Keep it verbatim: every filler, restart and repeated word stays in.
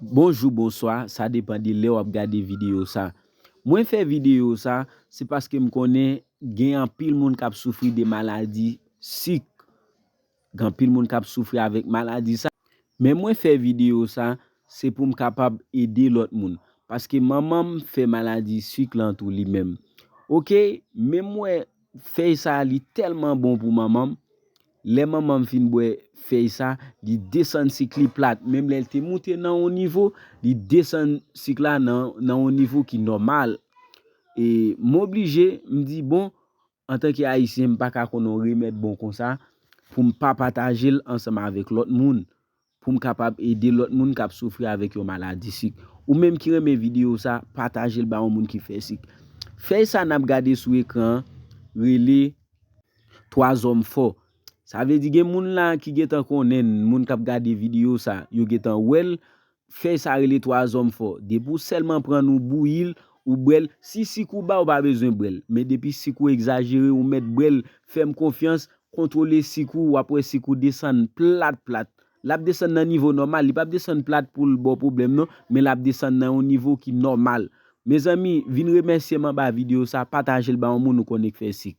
Bonjou, bonswa, sa depann de lè w ap gade videyo sa. Mwen fè videyo sa, se paske m konnen gen anpil moun k ap soufri de maladi sik. Gen anpil moun k ap soufri avèk maladi sa. Men mwen fè videyo sa, se pou m kapab ede lòt moun. Paske manman m fè maladi sik lan tou li menm. Oke, men mwen fèy sa li tèlman bon pou manman m. Lè manman m fin bwè fèy sa, li desann sik li plat. Menm lè l te moute nan yon nivo, li desann sik la nan, nan yon nivo ki nòmal. E m oblije, m di, bon, antanke Ayisyen, m pa ka konn yon remèd bon konsa pou m pa pataje l ansanm avèk lòt moun, pou m kapab ede lòt moun k ap soufri avèk yon maladi sik. Ou menm ki renmen videyo sa, pataje l ba yon moun ki fè sik. Fèy sa n ap gade sou ekran an rele twa zòm fò. Sa vle di gen moun la ki gentan konnen l, moun k ap gade videyo sa, yo gentan wè l. Fèy sa rele twa zòm fò. Depi w sèlman pran l, ou bouyi l, ou bwè l. Si sik ou ba, ou pa bezwen bwè l. Men depi sik ou egzajere, ou mèt bwè l. Fè m konfyans, kontwole sik ou, w ap wè sik ou desann plat plat. L ap desann nan nivo nòmal, li p ap desann plat pou l ba w pwoblèm non, men l ap desann nan yon nivo ki nòmal. Mezanmi, vin remèsye m anba videyo sa, pataje l ba yon moun ou konnen k fè sik.